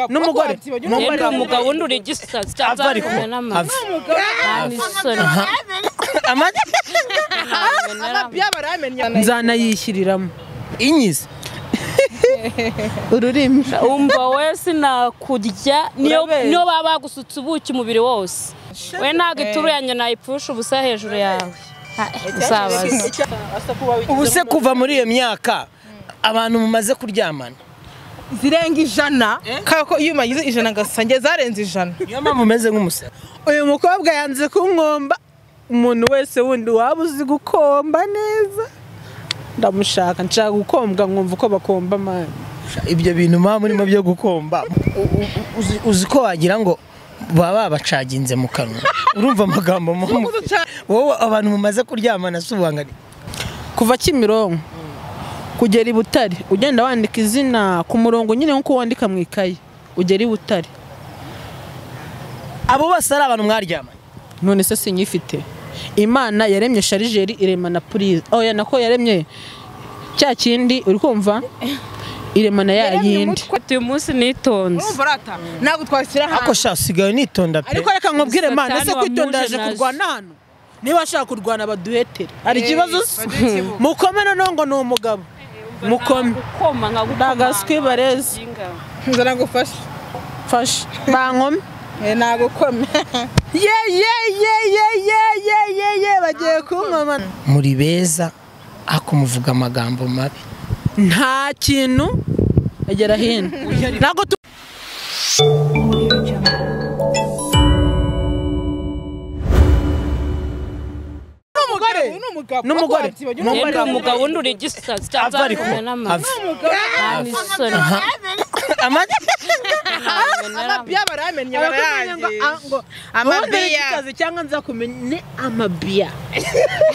N'umugore. N'umugore umugabo wundi uri gisazi cyangwa nzanayishyiriramo inyize ururimi. Umva we sinakurya niyo baba bagusutse ubuki umubiri wose. We ntago ituru yanjye nayipfusha ubusa hejuru yawe. Ubu se kuva muri iyo myaka abantu mumaze kuryamana zirenga 100 kako iyo umagize 100 ngasange zarenze 100. Niyo mpamvu umeze nk'umusara. Uyu mukobwa yanze kunkomba. Umuntu wese wundi waba uzi gukomba neza ndamushaka, nshaka gukombwa nkumva uko bakomba mani. Ibyo bintu mama murimo byo gukomba uzi ko wagira ngo baba bacaginze mu kanwa. Urumva amagambo mama wowe abantu mumaze kuryamana subangani kuva Kimironko kugera i Butare ugenda wandika izina ku murongo nyine nkuko wandika mu ikayi ugera i Butare. Abo bose ari abantu mwaryamanye? None se sinyifite. Imana yaremye sharijeri irema na purize. Oya nako yaremye cya kindi uri kumva irema na ya yindi. Uyu munsi nitonze. Urumva rata ntabwo twashyira hano. Ako sha sigaye nitonda pe. Ariko reka nkubwire Mana ese kwitonda aje kurwana hano. Niba ashaka kurwana baduhetere. Hari ikibazo mukome noneho ngo ni umugabo. Mukome. Ndagaswi bareze. Nzara ngufashe. Fashe. Bankome. Nagukome. Ye ye ye ye ye ye ye ye bagiye kunkoma. Muri beza akumuvuga amagambo mabi. Nta kintu agera hino. Ntago n'umugore. N'umugore umugabo wundi uri gisazi cyangwa amabiya baramenye barayangiye. Amabiya cyangwa nza kumenya amabiya.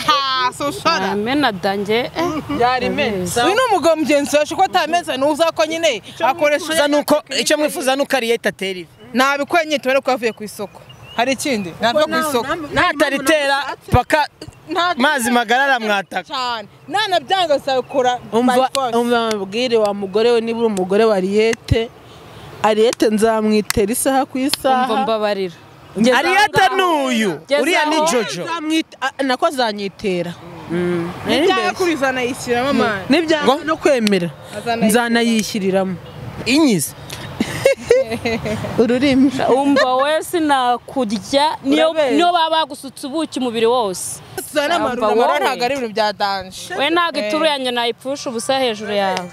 Ha so shara. Amena dange yari menza. Uyu n'umugabo mugenzi wacu ko atameza nuza ko nyine akoresha nuko icyo mwifuza nuko Ariete atera ivi. Nabikwenye nyine tubere ko avuye ku isoko. Hari ikindi ntabwo ku isoko nataritera paka mazi magarara mwataka cyane nana byanga sakora. Umva mubwire wa mugore we niba uri umugore wa Ariete, Ariete nzamwitera isaha ku isaha. Umva mbabarira. Ariete n'uyu uriya ni Jojo nako azanyitera. Nibya kurizana yishyiramo mama. Nibya no kwemera nzanayishyiriramo inyize ururimi. Umva we sinakurya niyo baba bagusutse ubuki umubiri wose. Tuzana amarura ntabwo ari ibintu bya danje. We ntago ituru yanjye nayipfusha ubusa hejuru yawe.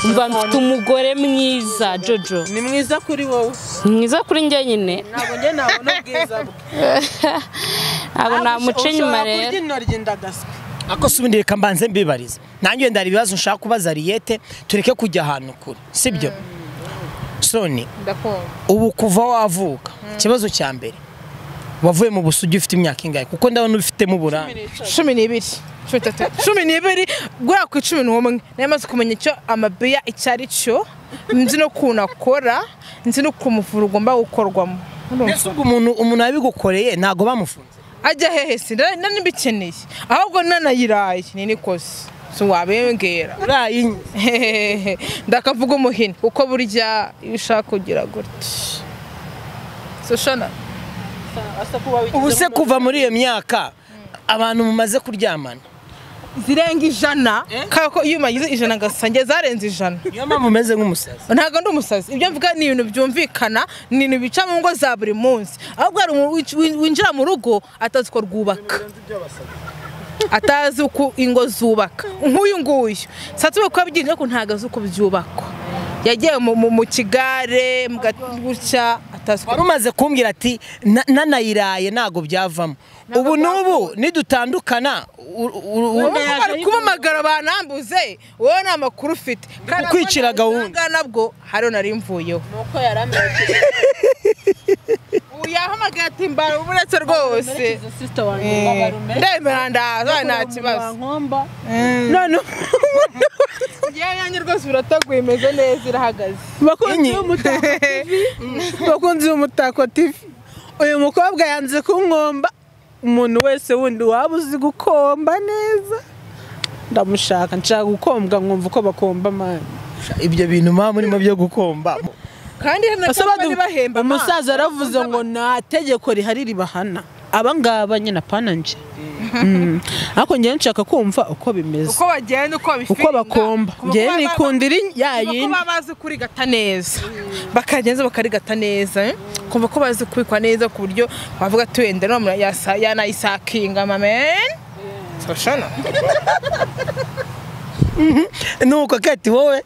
Umva mfite umugore mwiza Jojo. Ni mwiza kuri wowe. Mwiza kuri njye nyine. Ntabwo njye nabona ubwiza bwe. Ntabwo namuca inyuma rero. Ako subundi reka mbanze mbibarize. Nanjye ndari ibibazo nshaka kubaza Ariete tureke kujya ahantu kure. Sibyo? Soni. Ndakumva. Ubu kuva wavuka ikibazo cya mbere wavuye mu busugi ufite imyaka ingahe? Kuko ndabona ufite mu buranga. 12. 12 guhera ku 11 namaze kumenya icyo amabiya icyo ari cyo, nzi no kunakora, nzi no kumuvura ugomba gukorwamo. Mbese ubwo umuntu abigukoreye ntago bamufunze? Ajya hehe si nanibikeneye ahubwo nanayiraye ni nikoze so wabengera uraye ndakavuga umuhini kuko burya iyo ushaka kugira gutya so shana. Ubu se kuva muri iyo myaka abantu mumaze kuryamana zirenga 100 kako iyo umagize 100 ngasange zarenze 100. Niyo mpamvu umeze nk'umusazi. Ntabwo ndi umusazi. Ibyo mvuga ni ibintu byumvikana, ni ibintu bica mu ngo za buri munsi. Ahubwo hari umuntu winjira mu rugo atazi ko rwubaka, atazi uko ingo zubaka. Nk'uyu nguyu satube ko abigira ko ntago azi uko byubakwa. Yagiye mu kigare gutya atazi. Wari umaze kumbwira ati nanayiraye ntago byavamo. Ubu nubu nidutandukana bari kumamagara banambuze wowe nta makuru ufite kukwicira gahunda nabwo hariyo nari mvuyeho nuko yaramperekeje. Uyahamagaye ati mbara uretse rwose ndemera ndaza nta kibazo. None ngewe yanjye rwose birateguye imeze neza irahagaze. Bakunzi b'Umutako TV, uyu mukobwa yanze kunkomba. Umuntu wese wundi waba uzi gukomba neza ndamushaka, nshaka gukombwa nkumva uko bakomba mani. Ibyo bintu mama murimo byo gukomba. Kandi bahemba. Umusaza aravuze ngo nta tegeko rihari ribahana. Aba ngaba nyine apana nje. Ariko ngiye nshaka kumva uko bimeze. Uko bagenda uko bifinga. Uko bakomba. Ngiye nikundira yayindi. Uko babazi kurigata neza. Bakagenza bakarigata neza. Kumva ko bazi kubikwa neza ku buryo bavuga ati wenda no yanayisakinga mame. Soshana. Nuko Keti wowe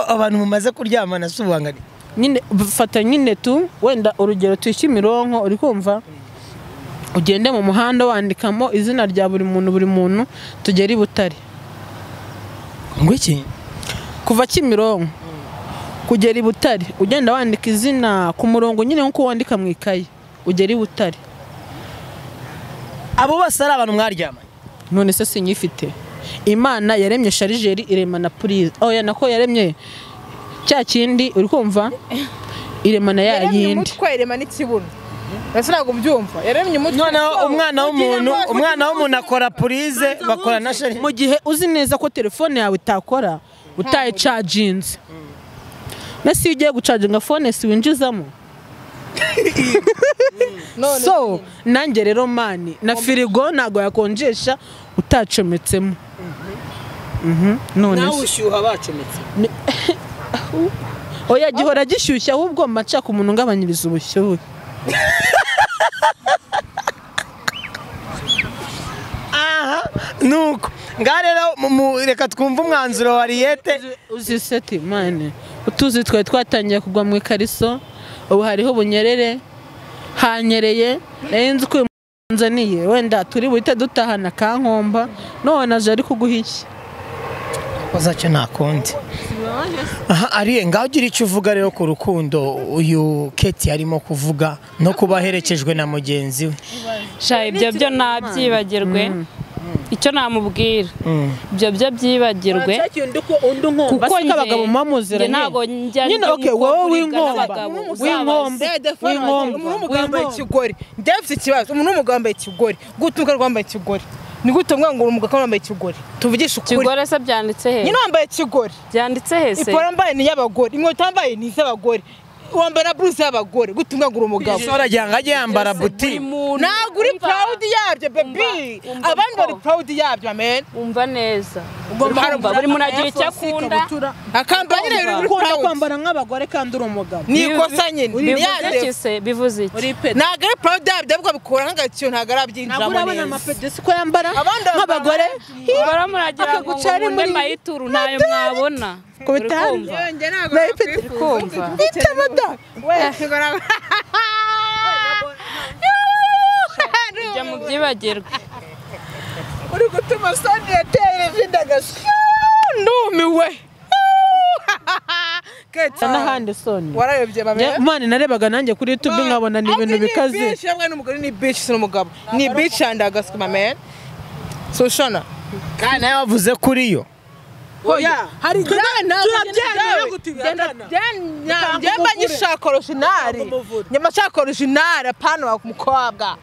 abantu mumaze kuryamana subangani. Nyine fata nyine tu wenda urugero tuyishimironko uri kumva. Ugende mu muhanda wandikamo izina rya buri muntu tugere i Butare. Ngo iki? Kuva Kimironko kugera i Butare ugenda wandika izina ku murongo nyine nkuko wandika mu ikayi ugera i Butare. Abo bose ari abantu mwaryamanye. None se sinyifite. Imana yaremye sharijeri irema na purize. Oya nako yaremye cya kindi uri kumva irema na ya yindi. Yaremye umutwe irema n'ikibuno. Ese ntabwo ubyumva yaremye umutwe. Noneho umwana w'umuntu akora purize bakora na shari. Mu gihe uzi neza ko telefone yawe itakora utayicaginze. Nasi iyo ugiye gucaginga phone si winjizamo. So nanjye rero mani na firigo ntago yakonjesha utacometsemo. None nawe ushyuha bacometse. Oya gihora gishyushya ahubwo mba nshaka umuntu ungabanyiriza ubushyuhe. Aha nuko ngaho rero reka twumve umwanzuro wa Ariete. Uzi seti mane utuzi twari twatangiye kugwa mu ikariso ubu hariho bunyerere hanyereye nzi ko nzaniye wenda turi buhite dutahana kankomba none aje ari kuguha iki wazacyo nakundi. Aha Ariye ngaho ugira icyo uvuga rero ku rukundo uyu Keti arimo kuvuga no kuba aherekejwe na mugenzi we. Sha ibyo byo nabyibagirwe. Icyo namubwira ibyo byo byibagirwe kuko abagabo mamuziranye nyine. Okay wowe winkomba umuntu w'umugabo ikigori ndafite ikibazo. Umuntu w'umugabo ikigori gutuka rwambaye ikigori ni gute mwa ngo umugabo wambaye ikigori tuvugishe ukuri. Ikigori se byanditse he? Nyine wambaye ikigori byanditse he se? Ipora mbaye ni y'abagore, inkweto wambaye ni iz'abagore, wambaye na blouse y'abagore gute mwa ngo umugabo sora ajya yambara buti. Ntabwo uri proud yabyo baby, abandi bari proud yabyo amen. Umva neza buri muntu agira icyo akunda akambara nyine uri proud kwambara nk'abagore kandi uri umugabo ni ikosa nyine. Bivuze iki? Ntabwo ari proud yabyo ahubwo bikura nk'agaciro ntabwo arabyinjiramo neza. Urabona amapeti siko yambara nk'abagore baramuragira ngo munde mayituru ntayo mwabona. Ibyo mubyibagirwe. Uri gutuma Sonia atera ivi ndumiwe. N'ahandi Sonia warayobye babe. Mani narebaga nanjye kuri YouTube nkabona ni ibintu bikaze. Bitch n'umugore ni bitch si n'umugabo ni bitch and agasukuma man. So shona kandi nawe wavuze kuri yo. Oya hari njyemba nyishaka original nyama shaka original apana wa mukobwa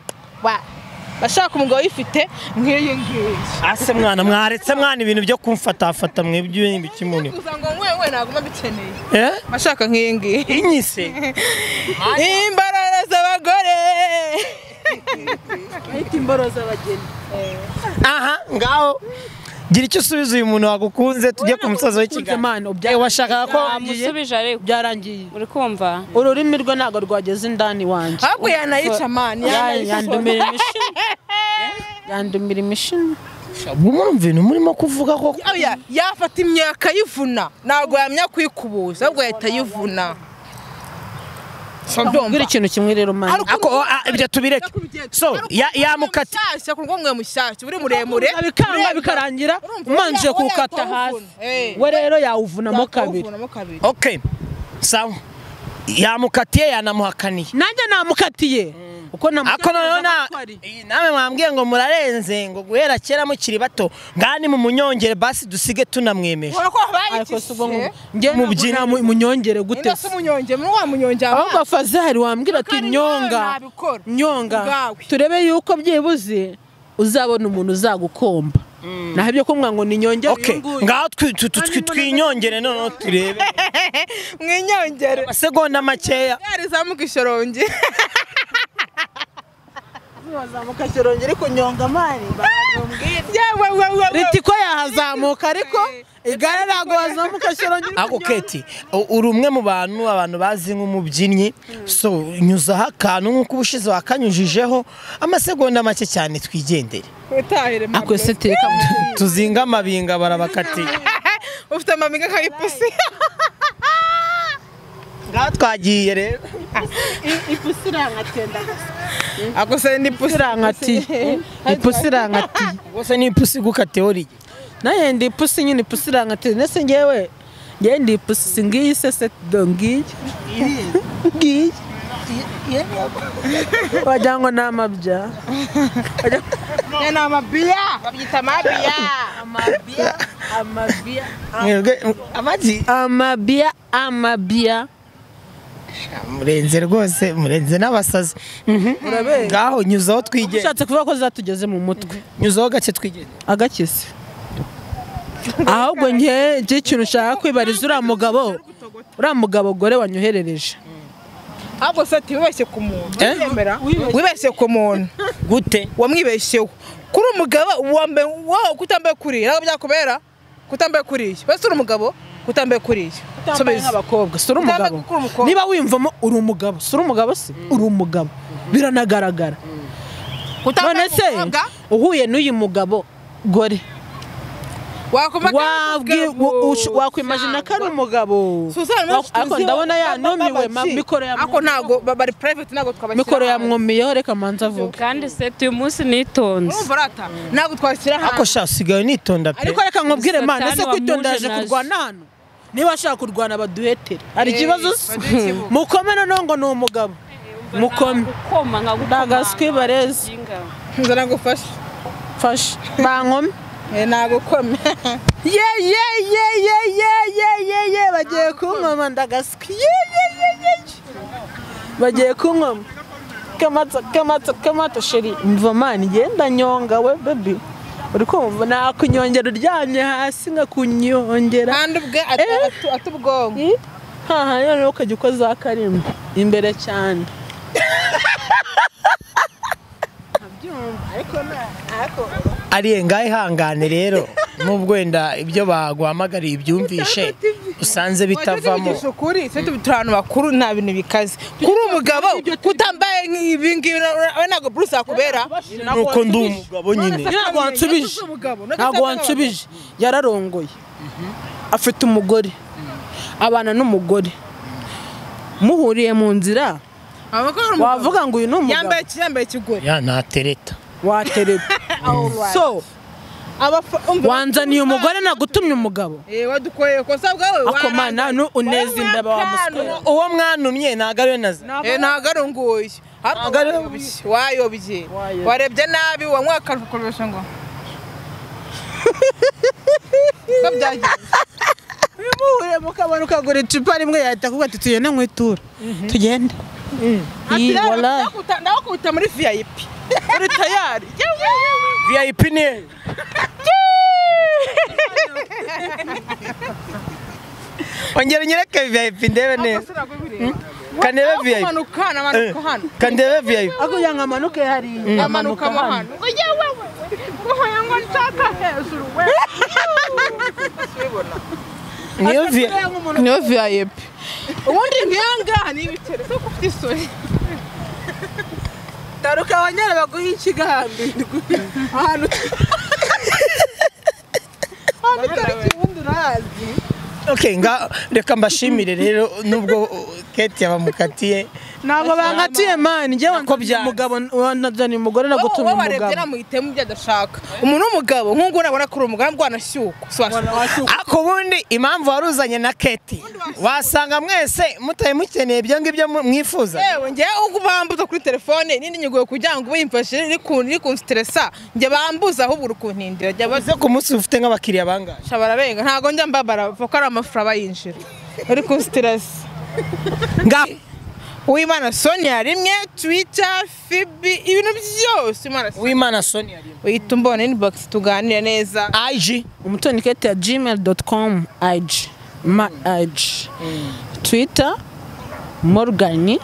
bashaka umugabo yifite nk'iyi ngiyi. Ase mwana mwaretse mwana ibintu byo kumfatafata mwebyo ibikimuni kuza ngo nkwe naguma bikeneye bashaka nk'iyi ngiyi inyise imbarara z'abagore ahita imboro z'abageni. Aha ngaho gira icyo usubiza uyu muntu wagukunze tujye ku musozo w'ikiganiro. Washakaga ko amusubije ariko byarangiye. Uri kumva ururimi rwe ntabwo rwageze indani wanjye ahubwo yanayica mani yandumira imishino. Murumva ibintu murimo kuvuga ko yafata imyaka yivuna ntabwo yamenya kuyikubuza ahubwo yahita yivuna. Mbwira ikintu kimwe rero mani ako ibyo tubireke. So yamukata mushyashya ku rwego mushyashya uri muremure bikanga bikarangira umanje kukata hasi we rero yawuvunamo kabiri. Okay sawa yamukatiye yanamuhakaniye nanjye namukatiye uko namukatiye. Namwe mwambwiye ngo murarenze ngo guhera kera mukiri bato ngani mu munyongere basi dusige tunamwemeje. Nge munyongere gute se ahubwo Fazari wambwira ati nyonga nyonga turebe yuko byibuze uzabona umuntu uzagukomba. Naho ibyo kumwa ngo ninyongere Okay, uyu nguyu. Ngaho twinyongere noneho turebe. Mwinyongere. Amasegonda makeya. Yarizamuka ishorongi. Wazamuka shirongi ariko nyonga mani Ritiko yahazamuka ariko igare ntabwo wazamuka shirongi. Ako Keti, uri umwe mu bantu abantu bazi nk'umubyinnyi, so nyuzaho akantu nk'uko ubushize wakanyujijeho amasegonda make cyane twigendere. Utahire. Ako se teka Tuzinga amabinga barabakatiye. Ufite amabinga nk'ipusi. Ngaho twagiye rero. Ipusi irankatenda. Ako se ni pusi Irankatiye. Ipusi irankatiye. Ubwo ni ipusi gukatiye uri. Naye ndi ipusi nyine ipusi irankatiye. Nese ngewe ngewe ndi ipusi ngiyi se do ngiyi. Ngiyi. Wagira ngo ni amabya. Ni amabya. Babyita amabya. Amabya. Amabya. Mwebwe amagi Amabya. Amabya. Murenze rwose, murenze n'abasazi. Ngaho nyuzaho twigende. Ushatse kuvuga ko zatugeze mu mutwe. Nyuzaho gake twigende. Agakise. Ahubwo nge ikintu ushaka kwibariza uriya mugabo. Uriya mugabo gore wanyoherereje. Ahubwo se wibeshye ku muntu. Wibeshye ku muntu. Gute? Wamwibeshyeho. Kuri umugabo wambaye wowe kutambaye kuriya. Ntabwo byakubera kutambaye kuriya. Bese uri umugabo kutambaye kuriya. Subiza abakobwa, sura umugabo. Niba wimvamo uri umugabo, sura umugabo se, uri umugabo. Biranagaragara. None se uhuye n'uyu mugabo gore wakwimagina ko ari umugabo. Ariko ndabona yanumiwe mikoro ya ako ntago bari private ntago twabashyira. Mikoro yamwumiyeho reka manza avuge. Kandi se uyu munsi nitonze. Urumva rata ntago twashyira hanze. Ako sha usigaye nitonda pe. Ariko reka nkubwire man, ese kwitonda yaje kurwana hano. Niba ashaka kurwana baduhetere. Hari ikibazo se? Mukome noneho ngo ni umugabo. Mukome. Ndagaswi bareze. Nzana ngufashe. Fashe. Bankome. Nagukome. Ye ye ye ye ye ye ye ye bagiye kunkoma ndagaswi. Ye ye ye ye. Bagiye kunkoma. Kamata kamata kamata sheri. Mva man genda nyonga we baby. Uri kumva nakunyongera uryamye hasi nkakunyongera. Kandi ubwe atubwonko. Haha noneho ukajya ukoza karimo imbere cyane. Ariye ngahe ihangane rero nubwo wenda ibyo baguhamagariye ibyumvishe usanze bitavamo. Ukuri twe turi abantu bakuru nta bintu bikaze. Kuri umugabo kutambaye nk'ibi ngibi we ntago Bruce akubera. Nuko ndi umugabo nyine. Ntabwo wansubije. Ntabwo wansubije. Yararongoye. Afite umugore. Abana n'umugore. Muhuriye mu nzira. Wavuga ngo uyu ni umugabo. Yambaye ikigore. Ya natereta. Watereta. So wanzaniye umugore nagutumye umugabo. Wadukoreye kosa bwawe. Ako mana uneza imbeba wa muswera. Uwo mwantumye ntago ari we naza. Ntago ari nguyu. Wayobye. Warebye nabi wanywa akarukoresha ngo. Ko byagiye. Bimuhure mukabona ukagura icupa rimwe yahita kuvuga ati tugende mu itura. Tugende. Ndakubita muri VIP. Uri tayari. VIP ni Ongera unyereke VIP ndebe neza. Kandebe VIP. Amanuka hano. Kandebe VIP. Ako yanga amanuke hariya. Amanuka hano. Ngo yewe we. Ngo ngo nshaka hejuru we. Niyo VIP. Niyo VIP. Ubundi nk'ahangaha ni ibikere so kufite isoni. Taruka abanyara baguha ikigambi. Ahantu ubundi urahazi. Okay, nga reka mbashimire rero nubwo Keti yabamukatiye. Ntabwo bankatiye man, njye umugabo wanazanye umugore nagutumye umugabo. Wowe warebye namuhitemo ibyo adashaka. Umuntu w'umugabo nk'uko urabona ko uri umugabo rwanashyukwa. Ako bundi impamvu waruzanye na Keti wasanga mwese mutaye mukeneye ibyo ngibyo mwifuza. Yewe njye ubwo bambuza kuri telefone nindi nyiguye kugira ngo ubimfashe iri kunstressa njye bambuza ahubwo uri kuntindira. Jya baze ku munsi ufite nk'abakiriya bangahe? Shabara benga ntago njya mbabara kuko ari amafura bayinjira. Uri kunstressa. Nga Uwimana Sonia rimwe, Twitter, Fibi, ibintu byose Uwimana Sonia. Uwimana Sonia rimwe. Uhita umbona inbox tuganire neza. IG umutoni@gmail.com, IG ma IG, Twitter Morgan,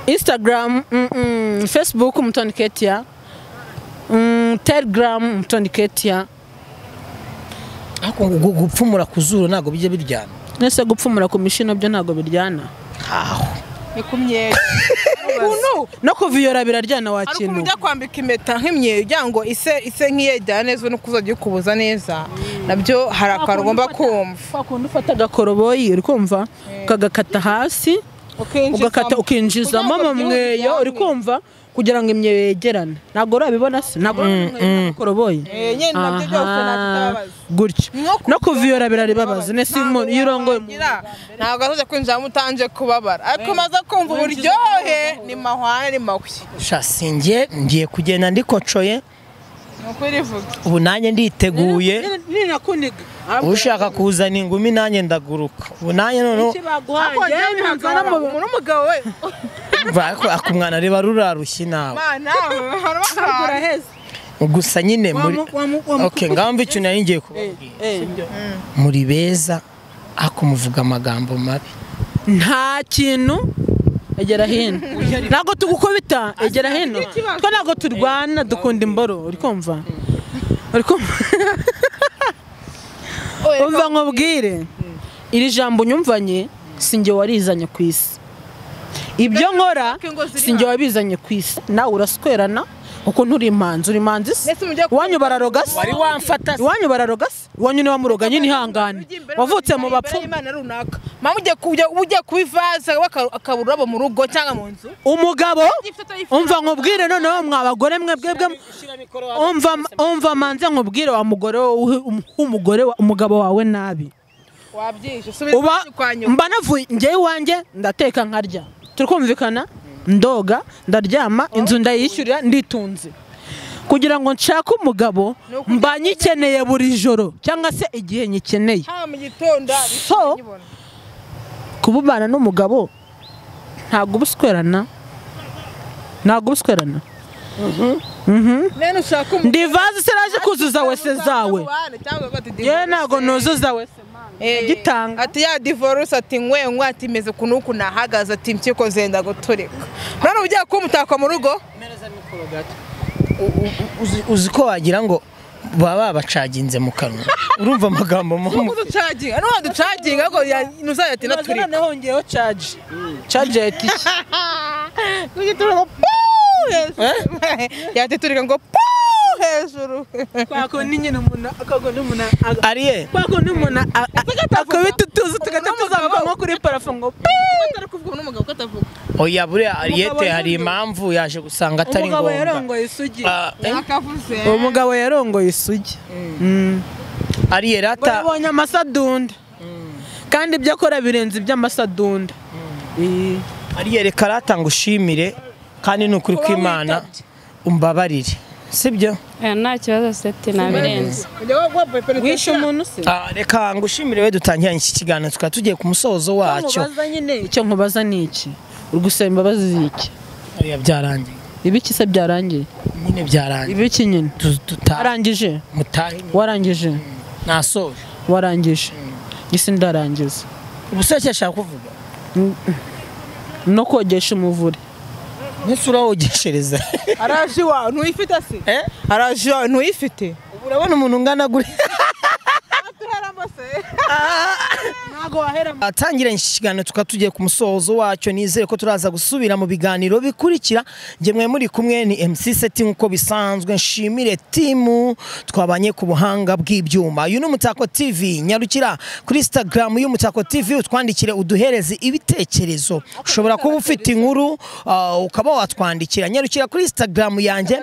Instagram, Facebook Umutoni Ketia, Telegram Umutoni Ketia. Ariko gupfumura ku zuru ntabwo bijya biryana. Nese gupfumura ku mishino byo ntabwo biryana. Aho ni ku myeyo. No kuviyora biraryana wa Ariko kintu. ujya kwambika impeta nk'imyeyo ugira ngo ise nk'iyejyana neza no kuzajya ukubuza neza, nabyo hari akantu ugomba kumva. Kwa kundi ufata agakoroboyi uri kumva ukagakata hasi ugakata ukinjizamo mu mweyo uri kumva kugira ngo imyeyo yegerane. Ntabwo urabibona se? Ntabwo urabibona. Nyine nabyo byose ntabwo gutyo. No kuviyora biraribabaza. Nese umuntu iyo urongoye ntabwo azajya kwinjiramo utanje kubabara, ariko umaze kumva uburyohe ni mahwane ni mahwi. Shasinge ngiye kugenda ndikocoye. Ubu nanjye nditeguye. Ushaka kuzana ingumi nanjye ndaguruka. Ubu nanjye noneho umuntu umugabo we akumwana reba rurarushye nawe. Gusa nyine muri okay ngamba icyo nari ngiye kubabwira. Muri beza akumuvuga amagambo mabi. Nta kintu egera hino. Ntabwo tugukubita egera hino. Twe ntabwo turwana dukunda imboro uri kumva? Uri kumva? Umva nkubwire. Iri jambo nyumvanye sinjye warizanye ku isi. Ibyo nkora sinjye wabizanye ku isi. Nawe uraswerana uko nturi impanzi, uri impanzi se? Iwanyu bararoga se? Wari wamfata se? Iwanyu bararoga se? Iwanyu niba muroga nyine ihangane. Wavutse mu bapfu. Mama ujya kubivaza akabura ururabo mu rugo cyangwa mu nzu. Umugabo umva nkubwire noneho mwa bagore mwe bwebwe umva manze nkubwire wa mugore umugore umugabo wawe nabi. Wabyishe subira kwa nyuma. Mba navuye ngiye iwanjye ndateka nkarya. Turikumvikana? Ndoga ndaryama inzu ndayishyurira nditunze. Kugira ngo nshake umugabo mba nyikeneye buri joro cyangwa se igihe nyikeneye. So kububana n'umugabo ntabwo ubuswerana. Ntabwo ubuswerana. Ndivaze se raje kuzuza wese zawe. Ye ntabwo nuzuza wese. Gitanga ati ya divorce ati nkwe nkwe ati meze kunuku nahagaze ati impyiko zenda guturika. None ugiye kumutaka mu rugo? Uzi ko wagira ngo baba bacaginze mu kanwa. Urumva amagambo mu ducaginga. No ducaginga ko nuzaya ati naturika. None hongeyeho charge. Charge ati kugitura ngo yati ngo hejuru. Kwako nyine umuntu akagona umuntu Ariye kwako n'umuntu akabita tuzi tugata tuzamuka nko kuri parafo ngo atari kuvuga n'umugabo ko atavuga. Oya buriya Ariyete hari impamvu yaje gusanga atari ngombwa. Umugabo yarongoye isugi. Akavuze. Umugabo yarongoye isugi. Ariye rata yabonye amasadunda. Kandi ibyo akora birenze iby'amasadunda. Ariye reka rata ngushimire kandi nukuri kw'Imana umbabarire. Sibyo? Nta kibazo seti nabirenze. Wishe umuntu se? Reka ngushimire we dutangiranye iki kiganiro tukaba tugiye ku musozo wacyo. Icyo nkubaza ni iki? Uri gusaba imbabazi ziki? Oya byarangiye. Ibiki se byarangiye? Nyine byarangiye. Ibiki nyine? Warangije? Mutahe. Warangije? Nasoje. Warangije. Gisi ndarangiza. Ubuse cyashaka kuvuga? No kogesha umuvure. Nese urawogeshereza. Araje iwawe ntuyifite se? Araje iwawe ntuyifite? Urabona umuntu ungana gure. Atangira ikiganiro tukaba tugiye ku musozo wacyo, nizere ko turaza gusubira mu biganiro bikurikira. Nge mwe muri kumwe ni MC Seti nkuko bisanzwe, nshimire timu twabanye ku buhanga bw'ibyuma. Uyu ni Umutako TV, nyarukira kuri Instagram y'Umutako TV utwandikire uduhereze ibitekerezo. Ushobora kuba ufite inkuru ukaba watwandikira. Nyarukira kuri Instagram yanjye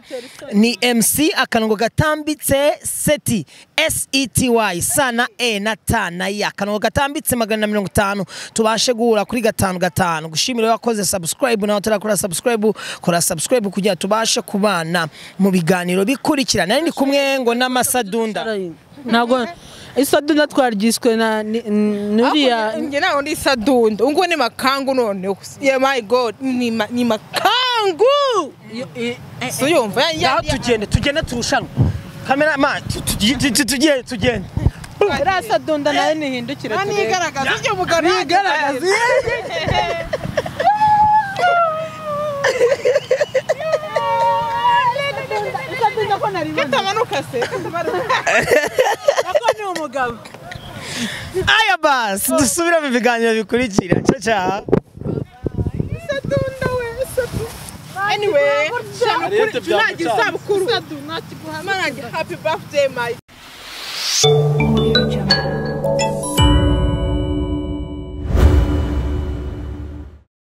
ni MC akanongo gatambitse Seti S E T Y sana E na T na Y akanongo gatambitse Ushatse 450 tubashe guhura kuri 5 5. Gushimira wakoze subscribe, nawe utarakora subscribe, kora subscribe kugira tubashe kubana mu biganiro bikurikira. Nari ndi kumwe ngo n'amasadunda. Ntabwo isadunda twaryiswe na nuriya. Njye ntabwo ndi isadunda, ubu ngubu ni makangu noneho. Yeah, my God, ni makangu, si uyumva? Ngaho tugende, tugende turushanwe. Kamera ma tugende, tugende. Iriya sadunda nayo nihindukire turebe. Nigaragaza ibyo mugabo Nigaragaza. Isadunda ko naribona. Katamanuka se, katamanuka. Ako ni umugabo. Aya basi, dusubire mu biganiro bikurikira. Ciao ciao. Isadunda we, isadunda. Anyway, shana kuri tunagira isabukuru. Mana, happy birthday, my Audio Jungle.